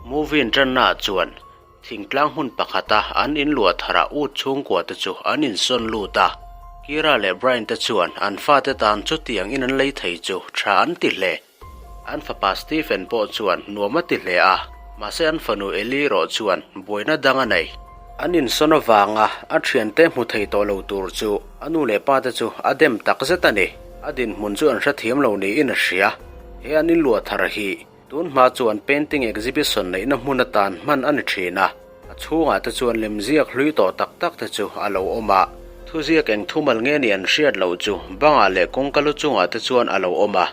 Movie inṭannaah chuan thingtlang hmun pakhata an inluah tharah ut chhungkua te chu an insawn lut a. Kira leh Brian te chuan an fate tan chutiang in an lei thei chu tha an ti hle. An fapa Stephen pawh chuan nuam a ti hle a, mahse an fanu Ellie erawh chuan buaina dang a nei. An insawn avanga a thiante hmu thei tawh lo tur chu a nu leh pa te chu a dem tak zet a ni. A dinhmun chu an hrethiam lo niin a hria. He an inluah thar hi tun hma chuan painting exhibition neihna hmun atan hman a ni thin a. A chhungah te chuan lemziak hlui tawh tak tak te chu a lo awm a. Thuziak eng thumal nge ni an hriat loh chu bangah leh kawngka lu chungah te chuan a lo awm a.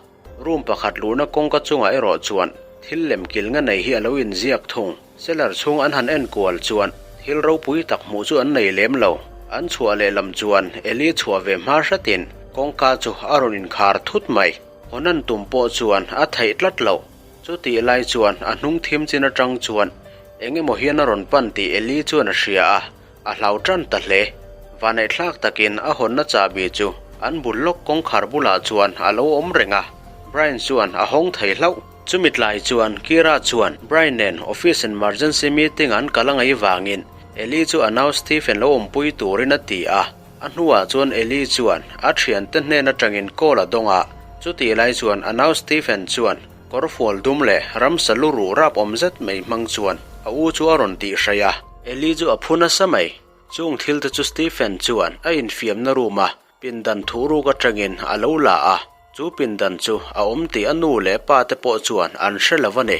Room pakhat luhna kawngka chungah erawh chuan thil lem kil nga nei hi a lo inziak thung. Cellar chhung an han en kual chuan thil ropui tak hmuh chu an nei lem lo. An chhuah leh lam chuan Eli chhuah ve hma hratin kawngka chu a rawn inkhar thut mai. Hawn an tum pawh chuan a theih tlat loh. Chutih lai chuan a hnung thim chin atang chuan eng emaw hian a rawn pan tih Eli chuan a hria a, A hlau tan ta hle. Vaneihthlak takin a hawnna chahbi chu an bul lawk kawngkhar bulah chuan a lo awm reng a, Brian chuan a hawng thei hlauh. Chumi tlai chuan Kira chuan Brian nen office emergency meeting an kal a ngaih vangin Ellie chu a nau Stephen lo awmpui turin a ti a. A hnuah chuan Ellie chuan a thiante hnen atangin call a dawng a, chutih lai chuan a nau Stephen chuan kawrfual dum leh ramsa lu ruh rap awm zet mai hmang chuan a u chu a rawn tih hraih a. Eli chu a phu nasa mai. Chung thil te chu Stephen chuan a infiamna room a pindan thuhruk atangin a lo la a, chu pindan chu a awm tih a nu leh pa te pawh chuan an hre lo a ni.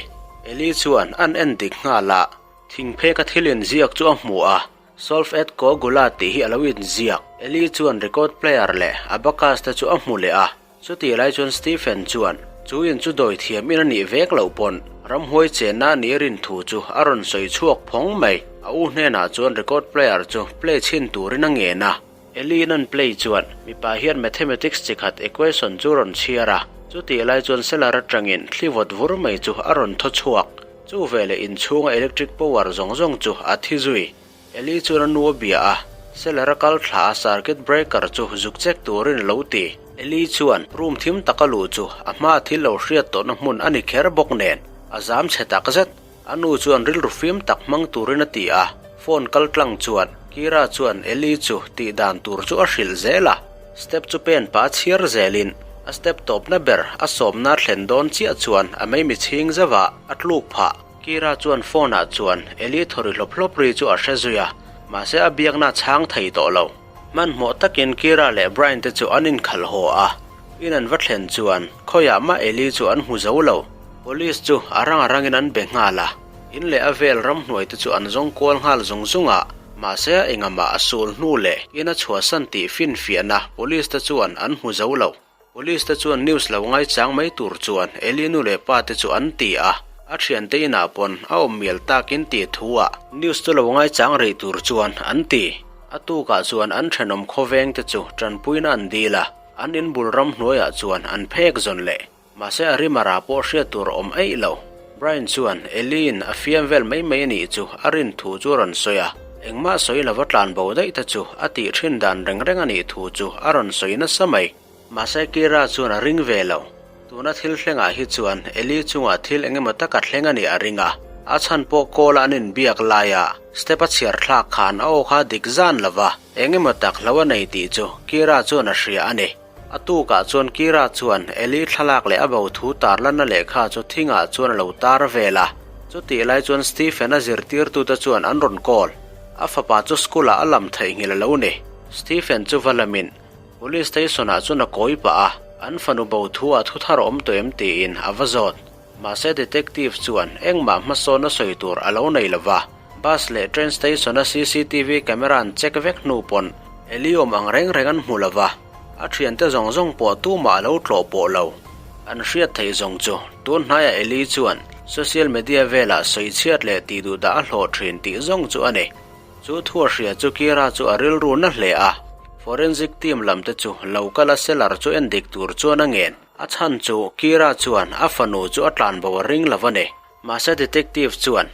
Eli chuan an en dik nghal a, thingpheka thil inziak chu a hmu a, Solve at Kogula tih hi a lo inziak. Eli chuan record player leh abacus te chu a hmu leh a, Chutih lai chuan Stephen chuan chu in chu dawi thiam in a nih vek loh pawn ramhuai chenna a nih rin thu chu a rawn sawi chhuak phawng mai. A u hnenah chuan record player chu play chhin turin a ngen a. Ellie in an play chuan mipa hian mathematics chi khat equation chu rawn chhiar a. Chutih lai chuan cellar atangin thli vawt vur mai chu a rawn thaw chhuak. Chu veleh inchhunga electric power zawng zawng chu a thi zui. Eli chuan a nu a bia a, cellar a kal thla a circuit breaker chu zuk check turin a lo ti. Eli chuan room thim taka luh chu a hmaa thil lo hriat tawhna hmun a ni kher bawk nen a zam chhe tak zet. A nu chuan rilru fim tak hmang turin a ti a, phone kal tlang chuan Kira chuan Eli chu tih dan tur chu a hrilh zel a, step chu pen pah a chhiar zelin a step tawpna ber a sawmna thlen dawn chiah chuan a meimi chhing zauh a, a tluk phah. Kira chuan phone ah chuan Eli thawri hlawp hlawp ri chu a hre zui a, mahse a biakna a chhang thei tawh lo. Hmanhmawh takin Kira leh Brian te chu an inkhalh haw a, in an va thlen chuan khawiah mah Eli chu an hmu zo lo. Police chu a rang a rangin an be nghal a, in leh a vel ramhnuai te chu an zawng kual nghal zung zung a, mahse a engamah a sul hnu leh in a chhuahsan tih finfiahna police te chuan an hmu zo lo. Police te chuan news lo ngaichang mai tur chuan Eli nu leh pa te chu an ti a, a thiante inah pawn a awm mial takin tih thu ah news chu lo ngaichang rih tur chuan an ti. A tukah chuan an thenawm khawveng te chu tanpuina an dil a, an inbul ramhnuaiah chuan an phek zawn leh. Mahse a rimara pawh hriat tur a awm eih lo. Brian chuan Ellie in a fiam vel mai mai anih chu a rin thu chu a rawn sawi a, engmah sawi lova tlan bo daih te chu a tih thin dan reng reng anih thu chu a rawn sawi nasa mai. Mahse Kira chuan a ring ve lo. Tuna thil thlengah hi chuan Ellie chungah thil engemaw taka thleng anih a ring a, a chhan pawh call a an inbiak laia step a chhiar thlak khan a aw kha dik zan lova engemaw tak hlo a nei tih chu Kira chuan a hria a ni. A tukah chuan Kira chuan Eli thlalak leh a bo thu tarlanna lehkha chu thingah chuan a lo tar vel a. Chutih lai chuan Stephen-a zirtirtute chuan an rawn call. A fapa chu school-ah a lam theihnghilh a lo ni. Stephen chu va lamin Police station-ah chuan a kawi pah a, an fanu bo thu-ah thu thar awm tawh em tiin a va zawt. Mahse detective chuan engmah hmasawn a sawi tur a lo nei lova, bus leh train station-a cctv camera an check vek hnu pawn Eli awm ang reng reng an hmu lova, a thiante zawng zawng pawh tumah a lo tlawh pawh lo. An hriat theih zawng chu tun hnaiah Eli chuan social media velah sawi chhiat leh tih duh dah a hlawh thin tih zawng chu a ni. Chu thu a hria chu Kira chu a rilru na hle a, forensic team lam te chu lo kal a cellar chu en dik tur chuan a ngen. A chhan chu Kira chuan a fanu chu a tlan bo a ring lo a ni. Mahse detective chuan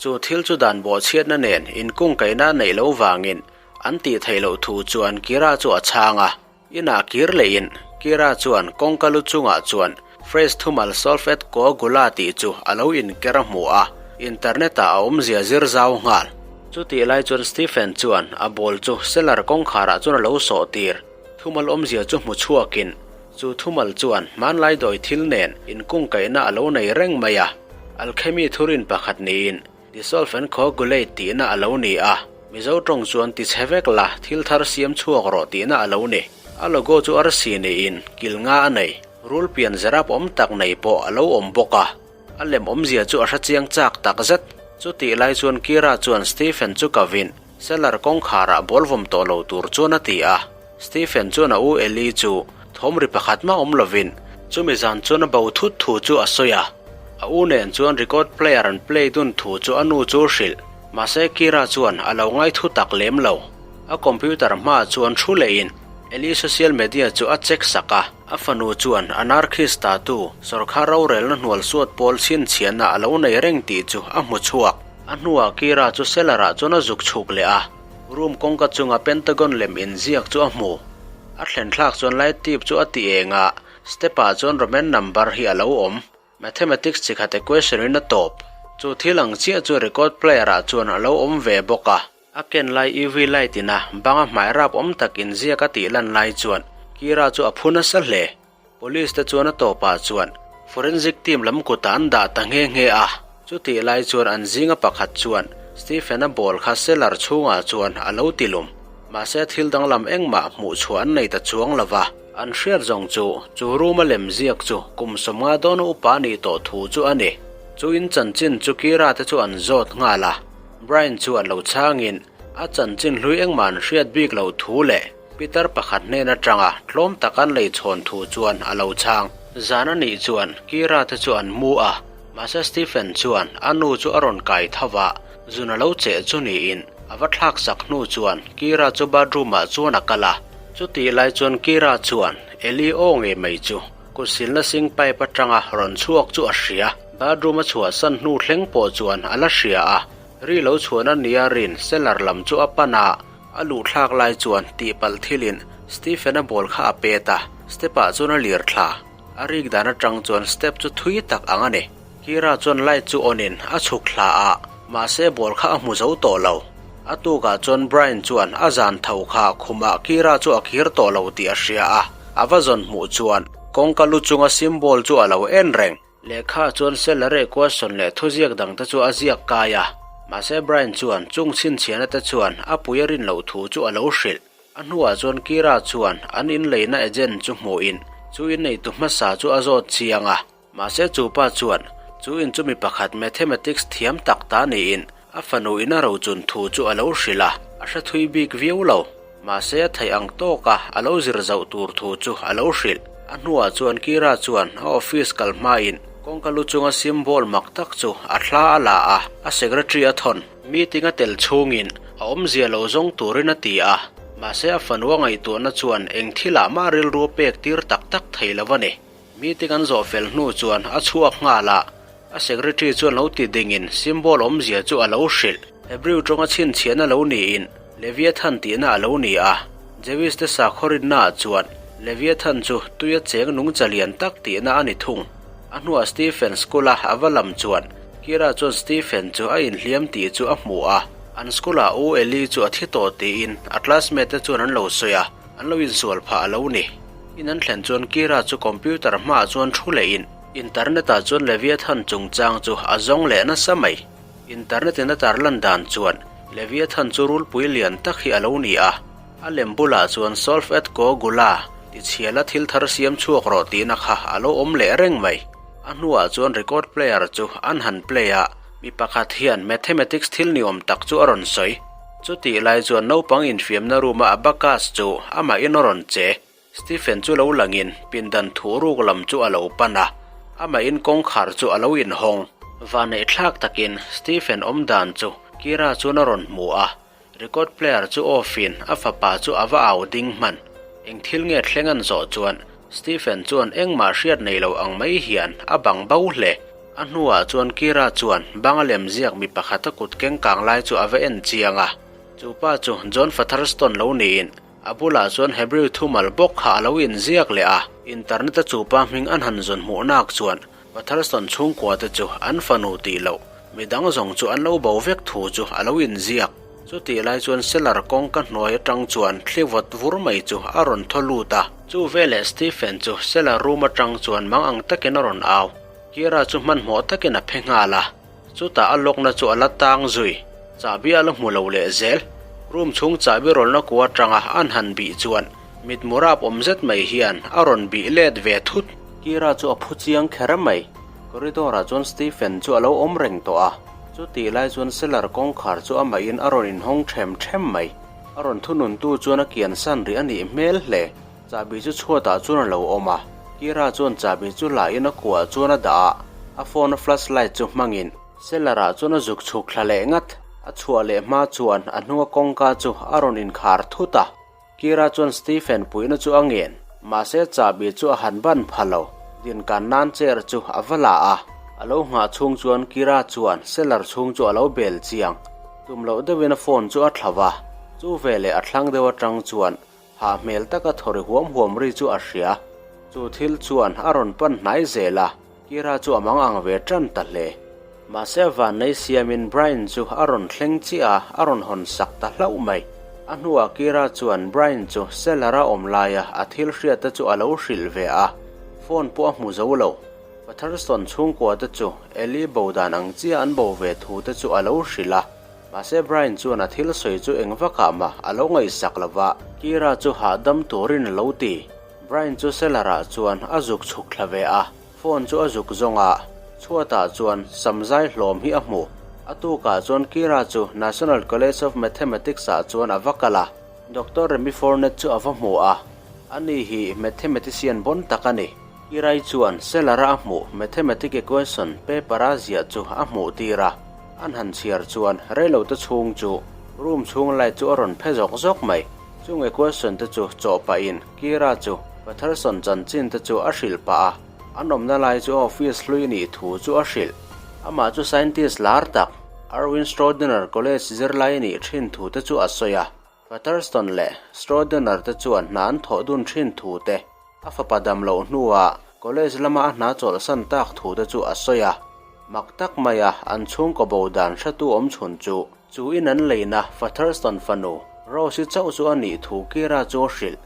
chu thil chu dan bawhchhiatna nen inkungkaihna a neih loh vangin an tih theih loh thu chuan Kira chu a chhang a. Inah kir lehin Kira chuan kawngka lu chungah chuan phrase thumal solfed coagula tih chu a lo inker a hmu a. Internet-ah a awmzia zir zau nghal. Chutih lai chuan Stephen chuan a ball chu cellar kawngkharah chuan a lo sawh tir. Thumal awmzia chu hmu chhuakin, chu thumal chuan hmanlai dawi thil nen inkungkaihna a lo nei reng mai a. Alchemy thurin pakhat niin dissolve and coagulate tihna a lo ni a, Mizo tawng chuan ti chhe vek la, thil thar siam chhuak rawh tihna a lo ni. A logo chu arsi niin kil nga a nei, rul pian zerap awm tak nei pawh a lo awm bawk a. A lem awmzia chu a hre chiang chak tak zet. Chutih lai chuan Kira chuan Stephen chu ka vin, cellar kawngkharah ball vawm tawh lo tur chuan a ti a. Stephen chuan a u Eli chu thawm ri pakhat mah awm lovin chumi zan chuan a bo thut thu chu a sawi a. A u nen chuan record player an play dun thu chu a nu chu hrilh. Mahse Kira chuan a lo ngai thu tak lem lo. A computer hmaah chuan thu lehin Eli social media chu a check sak a. A fanu chuan anarchist tatu sawrkar rorelna hnual suat pawl chhinchhiahna a lo nei reng tih chu a hmu chhuak. A hnuah Kira chu cellar ah chuan a zuk chhuk leh a, room kawngka chunga pentagon lem inziak chu a hmu. A thlen thlak chuan light tube chu a ti eng a, step ah chuan Roman number hi a lo awm. Mathematics chi khat equation in a tawp. Chu thil ang chiah chu record player ah chuan a lo awm ve bawk a. A ken lai UV light in a banga hmai rap awm tak inziak a tih lan lai chuan Kira chu a phu nasa hle. Police te chuan a tawpah chuan forensic team lam kutah an dah ta nghe nghe a. Chutih lai chuan an zinga pakhat chuan Stephen-a ball kha cellar chhungah chuan a lo ti lum. Mahse thil danglam engmah hmuh chhuah an nei ta chuang lo va. An hriat zawng chu chu room a lem ziak chu kum 50 dawna upa nih tawh thu chu a ni. Chu in chanchin chu Kira te chu an zawt nghal a. Brian chu a lo chhangin a chanchin hlui engmah an hriat bik loh thu leh Peter pakhat hnen atanga tlawm tak an lei chhawn thu chuan a lo chhang. Zan a nih chuan Kira te chu an mu a, mahse Stephen chuan a nu chu a rawn kai tho va, zun a lo cheh chu niin a va thlak sak hnu chuan Kira chu bathroom ah chuan a kal a. Chutih lai chuan Kira chuan Eli aw ngei mai chu kut silna sink pipe atanga rawn chhuak chu a hria. Bathroom a chhuahsan hnu thleng pawh chuan a la hria a, ri lo chhuan a nia rin cellar lam chu a pan a, a luh thlak lai chuan tihpalh thilin Stephen-a ball kha a pet a, step-ah chuan a lir thla. A rik dan atang chuan step chu thui tak ang a ni. Kira chuan light chu on in a chhuk thla a, mahse ball kha a hmu zo tawh lo. A tukah chuan Brian chuan a zan tho kha khumah Kira chu a kir tawh lo tih a hria a, a va zawn hmuh chuan kawngka lu chunga symbol chu a lo en reng. Lehkha chuan Cellare question leh thuziak dangte chu a ziak kai a, mahse Brian chuan chung chhinchhiahna te chuan a pui a rin loh thu chu a lo hrilh. A hnuah chuan Kira chuan an inleina agent chu hmuhin chu inneitu hmasa chu a zawt chiang a, mahse chu pa chuan chu in chu mi pakhat mathematics thiam tak ta niin a fanu in a rochun thu chu a lo hrilh a, a hre thui bik viau lo. Mahse a theih ang tawka a lo zir zauh tur thu chu a lo hrilh. A hnuah chuan Kira chuan a office kal hmain kawngka lu chunga symbol mak tak chu a thla a la a, a secretary a thawn. Meeting a tel chhungin a awmzia lo zawng turin a ti a, mahse a fanu a ngaihtuahna chuan eng thilah mah rilru a pek tir tak tak thei lo a ni. Meeting an zawh fel hnu chuan a chhuak nghal a, a secretary chuan lo ti dingin symbol awmzia chu a lo hrilh. Hebrew tawnga chhinchhiahna lo niin Leviathan tihna a lo ni a, Jewish te sakhaw rinnaah chuan Leviathan chu tuia cheng nungcha lian tak tihna a ni thung. A hnuah Stephen school-a a va lam chuan Kira chuan Stephen chu a inhliam tih chu a hmu a, an school-ah U Eli chu a thi tawh tiin a classmate te chuan an lo sawi a, an lo insual phah a lo ni. In an thlen chuan Kira chu computer hmaah chuan thu lehin internet-ah chuan Leviathan chungchang chu a zawng leh nasa mai. Internet in a tarlan dan chuan Leviathan chu rulpui lian tak hi a lo ni a, a lem bulah chuan Solve at Ko Gula ti chhiala thil thar siam chhuak rawh tihna kha a lo awm leh reng mai. A hnuah chuan record player chu an han play a, mi pakhat hian mathematics thil ni awm tak chu a rawn sawi. Chutih lai chuan naupang infiamna room a abacus chu amahin a rawn che. Stephen chu lo langin pindan thuhruk lam chu a lo pan a, amahin kawngkhar chu a lo inhawng. Vaneihthlak takin Stephen awm dan chu Kira chuan a rawn hmu a, record player chu off in a fapa chu a va au ding hman. Eng thil nge thleng an zawh chuan Stephen chuan engmah hriat nei lo ang mai hian a bang bo hle. A hnuah chuan Kira chuan banga lem ziak mi pakhat a kut keng kang lai chu a va en chiang a, chu pa chu John Featherstone lo niin A bulah chuan Hebrew thumal bawk kha a lo inziak leh a, internet-a chupa hming an han zawn hmuh nak chuan Patterson chhungkua te chu an fanu tih loh. Midang zawng chu an lo bo vek thu chu a lo inziak. Chutih lai chuan cellar kawngka hnuai atang chuan thli vawt vur mai chu a rawn thaw lut a. Chu veleh Stephen chu cellar room atang chuan mang ang takin a rawn au. Kira chu hmanhmawh takin a phe nghal a. Chutah a lawkna chu a la tang zui. Chahbi a la hmu lo leh zel. Room chhung chahbi rawlna kua atanga an han bih chuan mitmu rap awm zet mai hian a rawn bih let ve thut. Kira chu a phu chiang kher mai. Corridor ah chuan Stephen chu a lo awm reng tawh a, chutih lai chuan cellar kawngkhar chu amahin a rawn inhawng them them mai. A rawn thununtu chuan a kian san rih a nih hmel hle. Chahbi chu chhuatah chuan a lo awm a, Kira chuan chahbi chu la in a kuah chuan a dah a, a phone a flash light chu hmangin cellar ah chuan a zuk chhuk thla leh ngat. A chhuah leh hma chuan a hnunga kawngka chu a rawn inkhar thut a. Kira chuan Stephen puihna chu a ngen, mahse chahbi chu a han ban pha lo. Dinkan nan chair chu a va la a, a lo nghah chhung chuan Kira chuan cellar chhung chu a lo bel chiang. Tum loh deuhin a phone chu a thla va, chu veleh a thlang deuh atang chuan hah hmel taka thawri huam huam ri chu a hria. Chu thil chuan a rawn pan hnai zel a, Kira chu a mang ang ve tan ta hle. Mahse vannei siamin Brian chu a rawn thleng chiah a, a rawn hawn sak ta hlauh mai. A hnuah Kira chuan Brian chu cellar a awm laia a thil hriatte chu a lo hrilh ve a, phone pawh a hmu zo lo. Patterson chhungkua te chu Ellie bo dan ang chiah an bo ve thu te chu a lo hrilh a. Mahse Brian chuan a thil sawi chu eng vakah mah a lo ngaihsak lo va, Kira chu hahdam turin a lo ti. Brian chu cellar ah chuan a zuk chhuk thla ve a, phone chu a zuk zawng a, chhuatah chuan samzai hlawm hi a hmu. A tukah chuan Kira chu National College of Mathematics ah chuan a va kal a, Doctor Remy Fournet chu a va hmu a, ani hi mathematician bon tak a ni. Kirai chuan cellar a a hmuh mathematic equation paper a ziah chu a hmuh tir a, an han chhiar chuan reilote chhung chu room chhung light chu a rawn phe zawk zawk mai. Chung equation te chu chawh pahin Kira chu Patterson chanchin te chu a hrilh pah a, an awmna lai chu a office hlui nih thu chu a hrilh. Amah chu scientist lar tak, Erwin Schrödinger College zirlai nih thin thu te chu a sawi a. Patterson leh Schrödinger te chuan hna an thawh dun thin thu te, a fapa dam loh hnuah college lama a hna chawlhsan tak thu te chu a sawi a. Mak tak maia an chhungkaw bo dan hretu awm chhun chu Chu in an leina Fatherstone fanu Rose-i chauh chu a nih thu Kira chu a hrilh.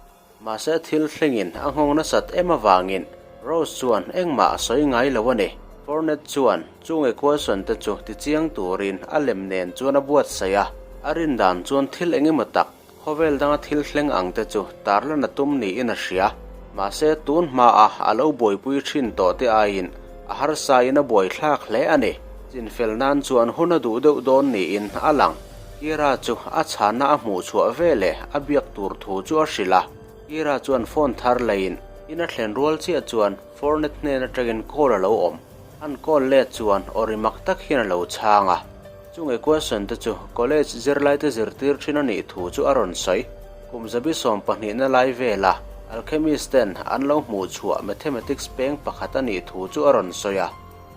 Mahse thil thlengin a nghawng nasat em avangin Rose chuan engmah a sawi ngai lo a ni. Fournette chuan chung equation te chu tichiang turin a lem nen chuan a buatsaih a, a rin dan chuan thil eng emaw tak, khawvel danga thil thleng ang te chu tarlan a tum niin a hria. Mahse tun hmaa a lo buaipui thin tawh te aiin a harsa in a buaithlak hle a ni. Chinfel nan chuan hun a duh deuh dawn niin a lang. Kira chu a chhana a hmuh chhuah veleh a biak tur thu chu a hrilh a. Kira chuan phone thar leiin in a thlen rual chiah chuan Fornet hnen atangin call a lo awm. An call let chuan aw ri mak tak hian a lo chhang a. Chung equation te chu college zirlaite zirtir thin a nih thu chu a rawn sawi. Kum zabi sawm pahnihna lai vela alchemist ten an lo hmuh chhuah mathematics peng pakhat a nih thu chu a rawn sawi a.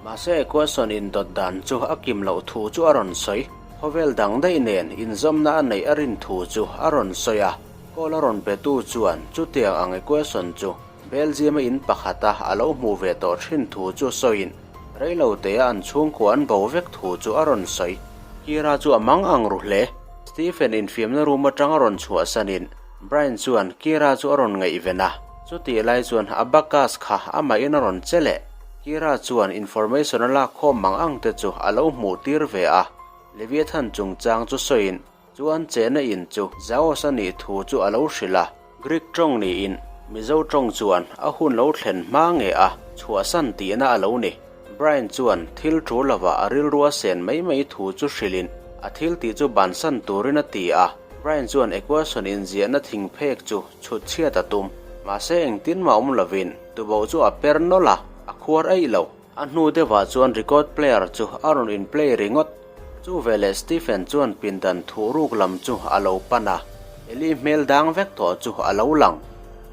Mahse equation indawt dan chu a kim loh thu chu a rawn sawi. Khawvel dang daih nen inzawmna a neih a rin thu chu a rawn sawi a. Call a rawn petu chuan chutiang ang equation chu Belgium-a in pakhata a lo hmuh ve tawh thin thu chu sawiin reilo tea an chhungkua an bo vek thu chu a rawn sawi. Kira chu a mang ang ru hle. Stephen infiamna room atang a rawn chhuahsanin Brian chuan Kira chu a rawn ngaihven a, chutih lai chuan Abacus kha amahin a rawn che leh. Kira chuan information a lak khawm mang ang te chu a lo hmuh tir ve a, Leviathan chungchang chu sawiin Chuan chehna in chu Zaos a nih thu chu a lo hrilh a. Greek tawng niin Mizo tawng chuan a hun lo thlen hma nge a chhuahsan tihna a lo ni. Brian chuan thil thu lovah a rilru a sen mai mai thu chu hrilhin a thil tih chu bansan turin a ti a. Brian chuan equation inziahna thing phek chu chhut chhiat a tum. Mahse engtin mah awm lovin tuboh chu a per nawlh a, a khuar eih lo. A hnu deuhah chuan record player chu a rawn in play ringawt. Chu veleh Stephen chuan pindan thuh ruk lam chu a lo pan a, Eli hmel dang vek tawh chu a lo lang.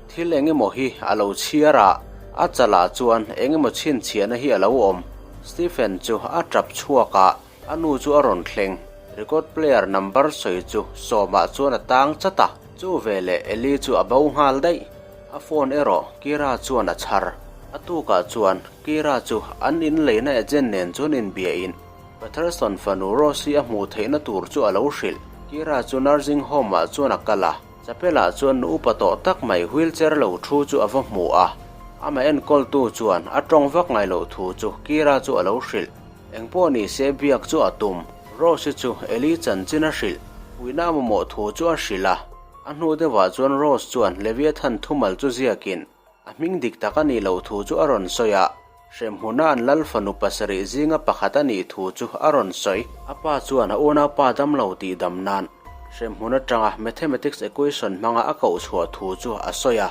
Thil eng emaw hi a lo chhiar a, a chalah chuan eng emaw chhinchhiahna hi a lo awm. Stephen chu a tap chhuak a, a nu chu a rawn thleng. Record player number sawi chu sawmah chuan a tang chat a, chu veleh Eli chu a bo nghal daih. A phone erawh Kira chuan a chhar. A tukah chuan Kira chu an inleina agent nen chuan inbiahin. Patterson fanu Rose-i a hmuh theihna tur chu a lo hrilh. Kira chu nursing home-ah chuan a kal a, chapel-ah chuan nu upa tawh tak mai wheelchair lo thu chu a va hmu a. Amah enkawltu chuan a tawng vak ngai loh thu chu Kira chu a lo hrilh. Engpawh ni se biak chu a tum. Rose-i chu Eli chanchin a hrilh. Puihna a mamawh thu chu a hrilh a. A hnu deuhah chuan Rose chuan Leviathan thumal chu ziakin a hming dik tak a nih loh thu chu a rawn sawi a, hremhmuna an lal fanu pasarih zinga pakhat a nih thu chu a rawn sawi. A pa chuan a unaupa damlo tih dam nan hremhmun atanga mathematics equation hmanga a koh chhuah thu chu a sawi a,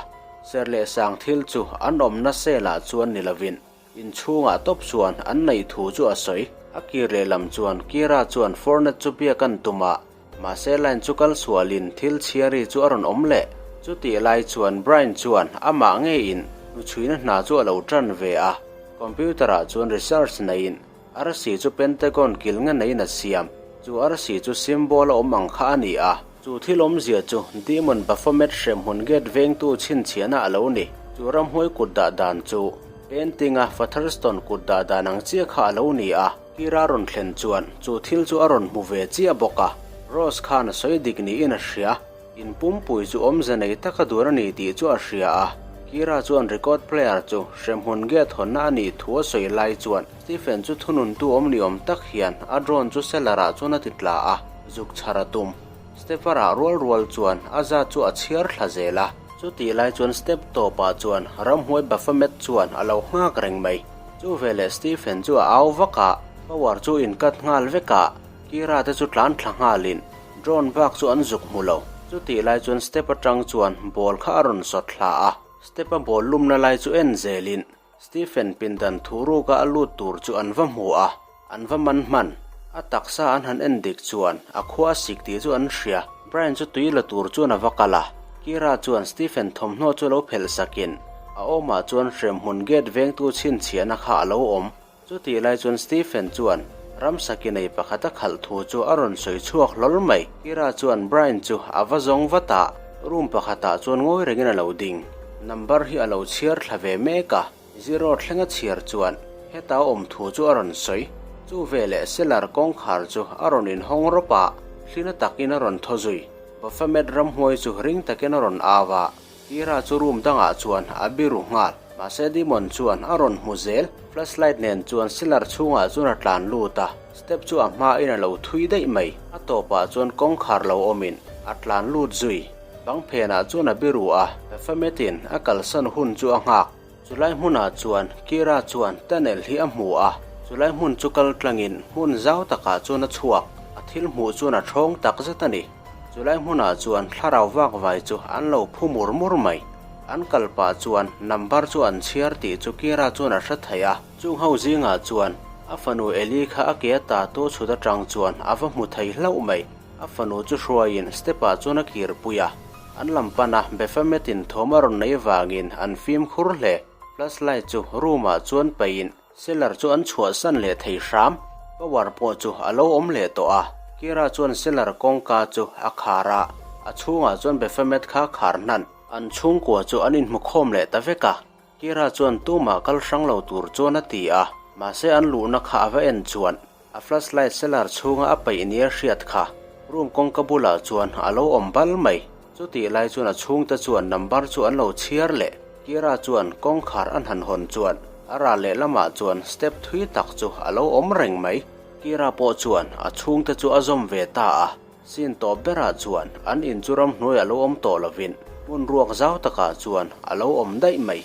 ser leh sang thil chu an awmna cell ah chuan ni lovin Inchhungah tawp chuan an neih thu chu a sawi. A kir lehlam chuan Kira chuan Fornet chu biak an tum a, mahse line chu kal sualin thil chhiari chu a rawn awm leh. Chutih lai chuan Brian chuan amah ngeiin hnuchhuina hna chu a lo tan ve a, computer-ah chuan research neiin arsi chu Pentagon kil nge neiin a siam. Chu arsi chu symbol a awm ang kha a ni a. Chu thil awmzia chu Demon Baphomet hremhmun gate vengtu chhinchhiahna a lo ni. Chu ramhuai kut dah dan chu painting-a Fatherstone kut dah dan ang chiah kha a lo ni a. Kira rawn thlen chuan chu thil chu a rawn hmu ve chiah bawk a. Rose khan a sawi dik niin a hria. In pumpui chu awmze nei taka duan a ni tih chu a hria a. Kira chuan record player chu hremhmun gate hawnna a nih thu a sawi lai chuan Stephen chu thununtu awm ni awm tak hian a drone chu cellar-ah chuan a ti tla a. Zuk chhar a tum. Step a rah rual rual chuan a zat chu a chhiar thla zel a. Chutih lai chuan step tawpah chuan ramhuai Baphomet chuan a lo nghak reng mai. Chu veleh Stephen chu a au vak a, power chu in cut nghal vek a, Kira te chu tlan thla nghalin drone bak chu an zuk hmu lo. Chutih lai chuan step atang chuan ball kha a rawn sawt thla a, step a ball lumna lai chu en zelin Stephen pindan thuruka a lut tur chu an va hmu a, an va man hman. A taksa an han en dik chuan a khua a sik tih chu an hria. Brian chu tui la tur chuan a va kal a, Kira chuan Stephen thawmhnaw chu lo phelh sakin a awmah chuan hremhmun gate vengtu chhinchhiahna kha a lo awm. Chutih lai chuan Stephen chuan ramsaki nei pakhat a khalh thu chu a rawn sawi chhuak hlawl mai. Kira chuan Brian chu a va zawng vat a, room pakhatah chuan ngawi rengin a lo ding. Number hi a lo chhiar thla ve mek a, zero thleng a chhiar chuan heta a awm thu chu a rawn sawi. Chu veleh cellar kawngkhar chu a rawn inhawng rawp a, hlina takin a rawn thaw zui. Baphomet ramhuai chu ring takin a rawn au a. Kira chu room dangah chuan a biru nghal. Mahse Demon chuan a rawn hmu zel. Flashlight nen chuan cellar chhungah chuan a tlan lut a, step chu a hmain a lo thui daih mai. A tawpah chuan kawngkhar lo awmin a tlan lut zui. Bang phenah chuan a biru a, Baphomet-in a kalsan hun chu a nghak. Chulai hmunah chuan Kira chuan tunnel hi a hmu a, chulai hmun chu kal tlangin hmun zau takah chuan a chhuak. A thil hmuh chuan a thawng tak zet a ni. Chulai hmunah chuan thlarau vak vai chu an lo phu mur mur mai. An kal pah chuan number chu an chhiar tih chu Kira chuan a hre thei a. Chung ho zingah chuan a fanu Eli kha a ke a ta tu chhut atang chuan a va hmu thei hlauh mai. A fanu chu hruaiin step-ah chuan a kirpui a. An lam pana Baphomet-in thawm a rawn nei vangin an fimkhur hle. Flashlight chu room-ah chuan peihin cellar chu an chhuahsan leh thei hram. Power pawh chu a lo awm leh tawh a. Kira chuan cellar kawngka chu a khar a, a chhungah chuan Baphomet kha khar hnan. An chhungkua chu an inhmukhawm leh ta vek a. Kira chuan tumah kal hrang lo tur chuan a ti a, mahse an luhna kha a va en chuan a flashlight cellar chhunga a paih nia hriat kha room kawngka bulah chuan a lo awm bal mai. Chutih lai chuan a chhungte chuan number chu an lo chhiar leh. Kira chuan kawngkhar an han hawn chuan a ral lehlamah chuan step thui tak chu a lo awm reng mai. Kira pawh chuan a chhungte chu a zawm ve ta a. Sin tawp berah chuan an in chu ramhnuai a lo awm tawh lovin hmun ruak zau takah chuan a lo awm daih mai.